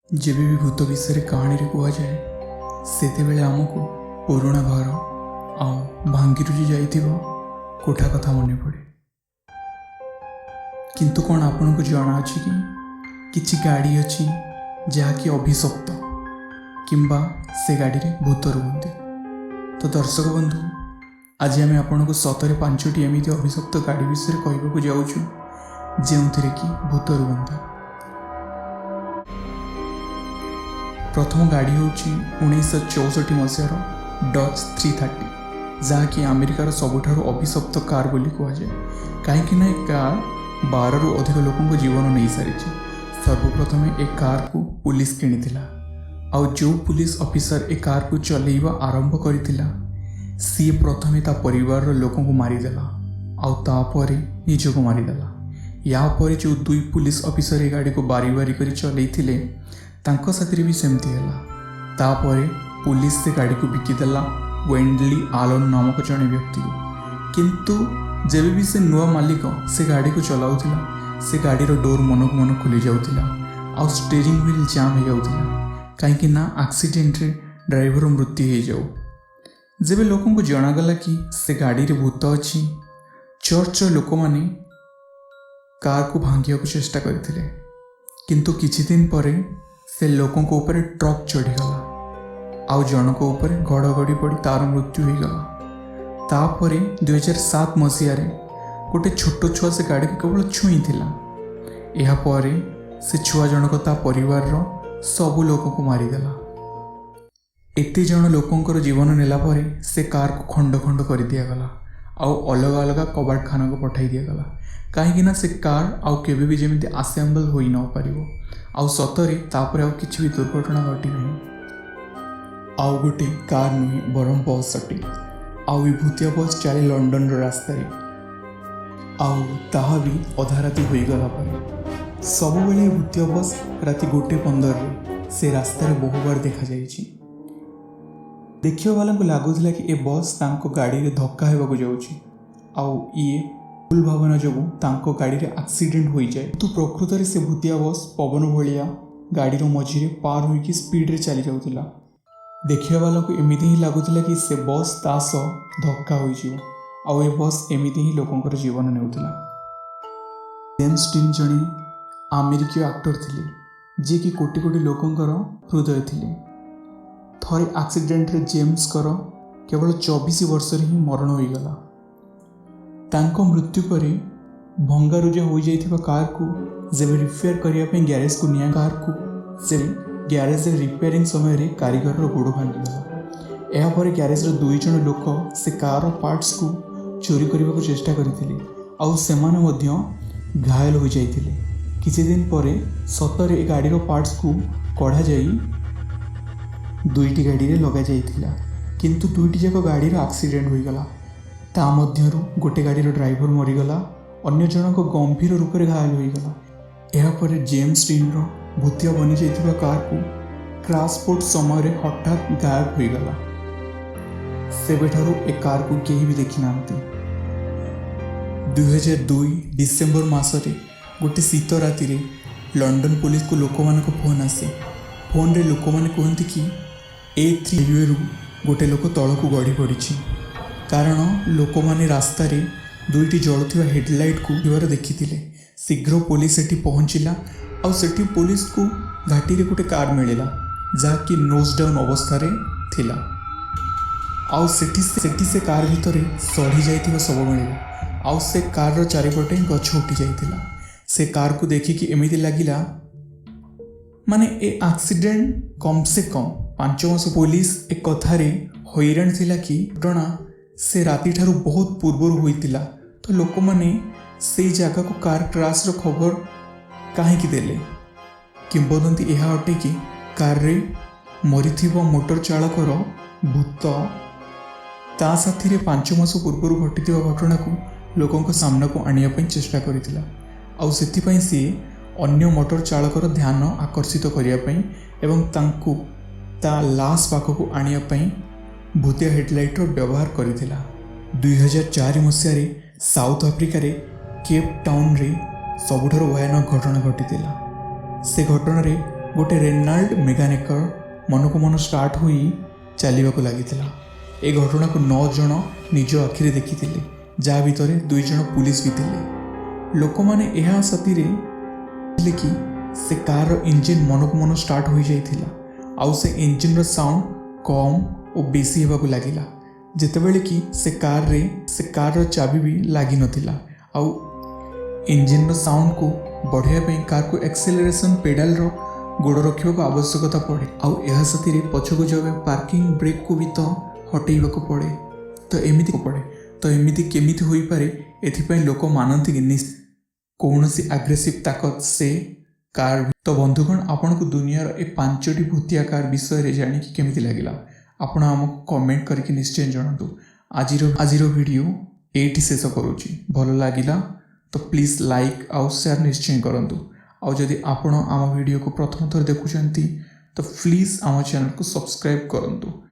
ଯେବେ ବି ଭୂତ ବିଷୟରେ କାହାଣୀରେ କୁହାଯାଏ, ସେତେବେଳେ ଆମକୁ ପୁରୁଣା ଘର ଆଉ ଭାଙ୍ଗିରୁଜି ଯାଇଥିବା କୋଠା କଥା ମନେ ପଡ଼େ। କିନ୍ତୁ କ'ଣ ଆପଣଙ୍କୁ ଜଣାଅଛି କି କିଛି ଗାଡ଼ି ଅଛି ଯାହାକି ଅଭିଶପ୍ତ କିମ୍ବା ସେ ଗାଡ଼ିରେ ଭୂତ ରୁହନ୍ତି? ତ ଦର୍ଶକ ବନ୍ଧୁ, ଆଜି ଆମେ ଆପଣଙ୍କୁ ସତରେ ପାଞ୍ଚଟି ଏମିତି ଅଭିଶପ୍ତ ଗାଡ଼ି ବିଷୟରେ କହିବାକୁ ଯାଉଛୁ, ଯେଉଁଥିରେ କି ଭୂତ ରୁହନ୍ତି। ପ୍ରଥମ ଗାଡ଼ି ହେଉଛି 1964 ମସିହାର ଡଜ୍ 330, ଯାହାକି ଆମେରିକାର ସବୁଠାରୁ ଅଭିଶପ୍ତ କାର୍ ବୋଲି କୁହାଯାଏ, କାହିଁକି ନା ଏ କାର୍ 12ରୁ ଅଧିକ ଲୋକଙ୍କ ଜୀବନ ନେଇସାରିଛି। ସର୍ବପ୍ରଥମେ ଏ କାର୍କୁ ପୁଲିସ କିଣିଥିଲା, ଆଉ ଯେଉଁ ପୁଲିସ ଅଫିସର ଏ କାର୍କୁ ଚଲେଇବା ଆରମ୍ଭ କରିଥିଲା, ସିଏ ପ୍ରଥମେ ତା ପରିବାରର ଲୋକଙ୍କୁ ମାରିଦେଲା ଆଉ ତାପରେ ନିଜକୁ ମାରିଦେଲା। ୟା ପରେ ଯେଉଁ ଦୁଇ ପୁଲିସ ଅଫିସର ଏ ଗାଡ଼ିକୁ ବାରି ବାରି କରି ଚଲେଇଥିଲେ, ତାଙ୍କ ସାଥିରେ ବି ସେମିତି ହେଲା। ତାପରେ ପୁଲିସ ସେ ଗାଡ଼ିକୁ ବିକିଦେଲା ୱେଣ୍ଡଲି ଆଲୋନ୍ ନାମକ ଜଣେ ବ୍ୟକ୍ତିକୁ। କିନ୍ତୁ ଯେବେ ବି ସେ ନୂଆ ମାଲିକ ସେ ଗାଡ଼ିକୁ ଚଲାଉଥିଲା, ସେ ଗାଡ଼ିର ଡୋର୍ ମନକୁ ମନ ଖୋଲି ଯାଉଥିଲା ଆଉ ଷ୍ଟେରିଂ ହ୍ୱିଲ୍ ଜାମ୍ ହେଇଯାଉଥିଲା, କାହିଁକି ନା ଆକ୍ସିଡେଣ୍ଟରେ ଡ୍ରାଇଭର ମୃତ୍ୟୁ ହେଇଯାଉ। ଯେବେ ଲୋକଙ୍କୁ ଜଣାଗଲା କି ସେ ଗାଡ଼ିରେ ଭୂତ ଅଛି, ଚର୍ଚ୍ଚର ଲୋକମାନେ କାର୍କୁ ଭାଙ୍ଗିବାକୁ ଚେଷ୍ଟା କରିଥିଲେ। କିନ୍ତୁ କିଛି ଦିନ ପରେ ସେ ଲୋକଙ୍କ ଉପରେ ଟ୍ରକ୍ ଚଢ଼ିଗଲା ଆଉ ଜଣଙ୍କ ଉପରେ ଘଡ଼ଘଡ଼ି ପଡ଼ି ତାର ମୃତ୍ୟୁ ହୋଇଗଲା। ତାପରେ 2007 ମସିହାରେ ଗୋଟେ ଛୋଟ ଛୁଆ ସେ ଗାଡ଼ିକୁ କେବଳ ଛୁଇଁଥିଲା। ଏହାପରେ ସେ ଛୁଆ ଜଣକ ତା ପରିବାରର ସବୁ ଲୋକଙ୍କୁ ମାରିଦେଲା। ଏତେ ଜଣ ଲୋକଙ୍କର ଜୀବନ ନେଲା ପରେ ସେ କାର୍କୁ ଖଣ୍ଡ ଖଣ୍ଡ କରିଦିଆଗଲା ଆଉ ଅଲଗା ଅଲଗା କବାଟଖାନାକୁ ପଠାଇ ଦିଆଗଲା, କାହିଁକି ନା ସେ କାର୍ ଆଉ କେବେ ବି ଯେମିତି ଆସେମ୍ବଲ୍ ହୋଇ ନପାରିବ। ଆଉ ସତରେ ତାପରେ ଆଉ କିଛି ବି ଦୁର୍ଘଟଣା ଘଟିନାହିଁ। ଆଉ ଗୋଟେ କାର୍ ନୁହେଁ, ବରଂ ବସ୍ ଅଟେ। ଆଉ ଏ ଭୂତିଆ ବସ୍ ଚାଲେ ଲଣ୍ଡନର ରାସ୍ତାରେ, ଆଉ ତାହା ବି ଅଧା ରାତି ହୋଇଗଲା ପରେ। ସବୁବେଳେ ଏ ଭୂତିଆ ବସ୍ ରାତି 1:15ରେ ସେ ରାସ୍ତାରେ ବହୁବାର ଦେଖାଯାଇଛି। ଦେଖିବା ବାଲାଙ୍କୁ ଲାଗୁଥିଲା କି ଏ ବସ୍ ତାଙ୍କ ଗାଡ଼ିରେ ଧକ୍କା ହେବାକୁ ଯାଉଛି ଆଉ ଇଏ ଭୁଲ ଭାବନା ଯୋଗୁଁ ତାଙ୍କ ଗାଡ଼ିରେ ଆକ୍ସିଡେଣ୍ଟ ହୋଇଯାଏ। କିନ୍ତୁ ପ୍ରକୃତରେ ସେ ଭୂତିଆ ବସ୍ ପବନ ଭଳିଆ ଗାଡ଼ିର ମଝିରେ ପାର ହୋଇକି ସ୍ପିଡ଼ରେ ଚାଲି ଯାଉଥିଲା। ଦେଖିବା ବାଲାଙ୍କୁ ଏମିତି ହିଁ ଲାଗୁଥିଲା କି ସେ ବସ୍ ତା ସହ ଧକ୍କା ହୋଇଯିବ, ଆଉ ଏ ବସ୍ ଏମିତି ହିଁ ଲୋକଙ୍କର ଜୀବନ ନେଉଥିଲା। ଜେମ୍ସ ଡିନ୍ ଜଣେ ଆମେରିକୀୟ ଆକ୍ଟର ଥିଲେ, ଯିଏକି କୋଟି କୋଟି ଲୋକଙ୍କର ହୃଦୟ ଥିଲେ। ଥରେ ଆକ୍ସିଡେଣ୍ଟରେ ଜେମ୍ସଙ୍କର କେବଳ 24 ବର୍ଷରେ ହିଁ ମରଣ ହୋଇଗଲା। ତାଙ୍କ ମୃତ୍ୟୁ ପରେ ଭଙ୍ଗାରୁଜା ହୋଇଯାଇଥିବା କାର୍କୁ ଯେବେ ରିପେୟାର କରିବା ପାଇଁ ଗ୍ୟାରେଜକୁ ନିଆ କାର୍କୁ ସେ ଗ୍ୟାରେଜରେ ରିପେୟାରିଂ ସମୟରେ କାରିଗରର ଗୋଡ଼ ଭାଙ୍ଗିଗଲା। ଏହାପରେ ଗ୍ୟାରେଜର ଦୁଇ ଜଣ ଲୋକ ସେ କାର୍ର ପାର୍ଟସକୁ ଚୋରି କରିବାକୁ ଚେଷ୍ଟା କରିଥିଲେ ଆଉ ସେମାନେ ମଧ୍ୟ ଘାୟଲ ହୋଇଯାଇଥିଲେ। କିଛି ଦିନ ପରେ ସତରେ ଏ ଗାଡ଼ିର ପାର୍ଟସକୁ କଢ଼ାଯାଇ ଦୁଇଟି ଗାଡ଼ିରେ ଲଗାଯାଇଥିଲା, କିନ୍ତୁ ଦୁଇଟି ଯାକ ଗାଡ଼ିର ଆକ୍ସିଡେଣ୍ଟ ହୋଇଗଲା। ତା ମଧ୍ୟରୁ ଗୋଟେ ଗାଡ଼ିର ଡ୍ରାଇଭର ମରିଗଲା, ଅନ୍ୟ ଜଣକ ଗମ୍ଭୀର ରୂପରେ ଘାୟଲ ହୋଇଗଲା। ଏହାପରେ ଜେମ୍ସ ଡିନ୍ର ଭୂତିଆ ବନିଯାଇଥିବା କାର୍କୁ କ୍ରାସପୋର୍ଟ ସମୟରେ ହଠାତ୍ ଗାୟବ ହୋଇଗଲା। ସେବେଠାରୁ ଏ କାର୍କୁ କେହି ବି ଦେଖିନାହାନ୍ତି। 2002 ଡିସେମ୍ବର ମାସରେ ଗୋଟେ ଶୀତ ରାତିରେ ଲଣ୍ଡନ ପୋଲିସକୁ ଲୋକମାନଙ୍କ ଫୋନ୍ ଆସେ। ଫୋନ୍ରେ ଲୋକମାନେ କୁହନ୍ତି କି ଏ3 ହାଇୱେରୁ ଗୋଟେ ଲୋକ ତଳକୁ ଗଡ଼ି ପଡ଼ିଛି, କାରଣ ଲୋକମାନେ ରାସ୍ତାରେ ଦୁଇଟି ଜଳୁଥିବା ହେଡ଼ଲାଇଟ୍କୁ ଥିବାର ଦେଖିଥିଲେ। ଶୀଘ୍ର ପୋଲିସ ସେଠି ପହଞ୍ଚିଲା ଆଉ ସେଠି ପୋଲିସକୁ ଘାଟିରେ ଗୋଟେ କାର୍ ମିଳିଲା, ଯାହାକି ନୋଜ୍ ଡାଉନ୍ ଅବସ୍ଥାରେ ଥିଲା। ଆଉ ସେଠି ସେ କାର୍ ଭିତରେ ସଢ଼ି ଯାଇଥିବା ଶବ ମିଳିଲା ଆଉ ସେ କାର୍ର ଚାରିପଟେ ଗଛ ଉଠି ଯାଇଥିଲା। ସେ କାର୍କୁ ଦେଖିକି ଏମିତି ଲାଗିଲା, ମାନେ ଏ ଆକ୍ସିଡେଣ୍ଟ କମ୍ ସେ କମ୍ 5 ମାସ। ପୋଲିସ ଏ କଥାରେ ହଇରାଣ ଥିଲା କି ଘଟଣା ସେ ରାତିଠାରୁ ବହୁତ ପୂର୍ବରୁ ହୋଇଥିଲା, ତ ଲୋକମାନେ ସେଇ ଜାଗାକୁ କାର୍ କ୍ରାସ୍ର ଖବର କାହିଁକି ଦେଲେ? କିମ୍ବଦନ୍ତୀ ଏହା ଅଟେ କି କାର୍ରେ ମରିଥିବା ମୋଟର ଚାଳକର ଭୂତ ତା ସାଥିରେ 5 ମାସ ପୂର୍ବରୁ ଘଟିଥିବା ଘଟଣାକୁ ଲୋକଙ୍କ ସାମ୍ନାକୁ ଆଣିବା ପାଇଁ ଚେଷ୍ଟା କରିଥିଲା, ଆଉ ସେଥିପାଇଁ ସିଏ ଅନ୍ୟ ମୋଟର ଚାଳକର ଧ୍ୟାନ ଆକର୍ଷିତ କରିବା ପାଇଁ ଏବଂ ତାଙ୍କୁ ତା ଲାଶ ପାଖକୁ ଆଣିବା ପାଇଁ ଭୂତିଆ ହେଡ଼ଲାଇଟ୍ର ବ୍ୟବହାର କରିଥିଲା। 2004 ମସିହାରେ ସାଉଥ ଆଫ୍ରିକାରେ କେପ୍ ଟାଉନରେ ସବୁଠାରୁ ଭୟାନକ ଘଟଣା ଘଟିଥିଲା। ସେ ଘଟଣାରେ ଗୋଟେ ରେନାଲ୍ଡ ମେଗାନେକର ମନକୁ ମନ ଷ୍ଟାର୍ଟ ହୋଇ ଚାଲିବାକୁ ଲାଗିଥିଲା। ଏ ଘଟଣାକୁ ନଅ ଜଣ ନିଜ ଆଖିରେ ଦେଖିଥିଲେ, ଯାହା ଭିତରେ ଦୁଇ ଜଣ ପୁଲିସ ବି ଥିଲେ। ଲୋକମାନେ ଏହା ସାଥିରେ ଥିଲେ କି ସେ କାର୍ର ଇଞ୍ଜିନ୍ ମନକୁ ମନ ଷ୍ଟାର୍ଟ ହୋଇଯାଇଥିଲା ଆଉ ସେ ଇଞ୍ଜିନ୍ର ସାଉଣ୍ଡ କମ୍ ଓ ବେଶୀ ହେବାକୁ ଲାଗିଲା, ଯେତେବେଳେ କି ସେ କାର୍ରେ ସେ କାର୍ର ଚାବି ବି ଲାଗିନଥିଲା। ଆଉ ଇଞ୍ଜିନ୍ର ସାଉଣ୍ଡକୁ ବଢ଼ାଇବା ପାଇଁ କାର୍କୁ ଆକ୍ସିଲରେସନ୍ ପେଡ଼ାଲର ଗୋଡ଼ ରଖିବାକୁ ଆବଶ୍ୟକତା ପଡ଼େ ଆଉ ଏହା ସାଥିରେ ପଛକୁ ଯିବା ପାଇଁ ପାର୍କିଂ ବ୍ରେକ୍କୁ ବି ତ ହଟେଇବାକୁ ପଡ଼େ। ତ ଏମିତି ପଡ଼େ, ତ ଏମିତି କେମିତି ହୋଇପାରେ? ଏଥିପାଇଁ ଲୋକ ମାନନ୍ତି କି କୌଣସି ଆଗ୍ରେସିଭ୍ ତାକତ ସେ କାର୍। ତ ବନ୍ଧୁଗଣ, ଆପଣଙ୍କୁ ଦୁନିଆର ଏ ପାଞ୍ଚଟି ଭୂତିଆ କାର୍ ବିଷୟରେ ଜାଣିକି କେମିତି ଲାଗିଲା, ଆପଣ ଆମକୁ କମେଣ୍ଟ କରିକି ନିଶ୍ଚୟ ଜଣାନ୍ତୁ। ଆଜିର ଭିଡ଼ିଓ ଏଇଠି ଶେଷ କରୁଛି। ଭଲ ଲାଗିଲା ତ ପ୍ଲିଜ୍ ଲାଇକ୍ ଆଉ ସେୟାର ନିଶ୍ଚୟ କରନ୍ତୁ। ଆଉ ଯଦି ଆପଣ ଆମ ଭିଡ଼ିଓକୁ ପ୍ରଥମ ଥର ଦେଖୁଛନ୍ତି, ତ ପ୍ଲିଜ୍ ଆମ ଚ୍ୟାନେଲକୁ ସବସ୍କ୍ରାଇବ୍ କରନ୍ତୁ।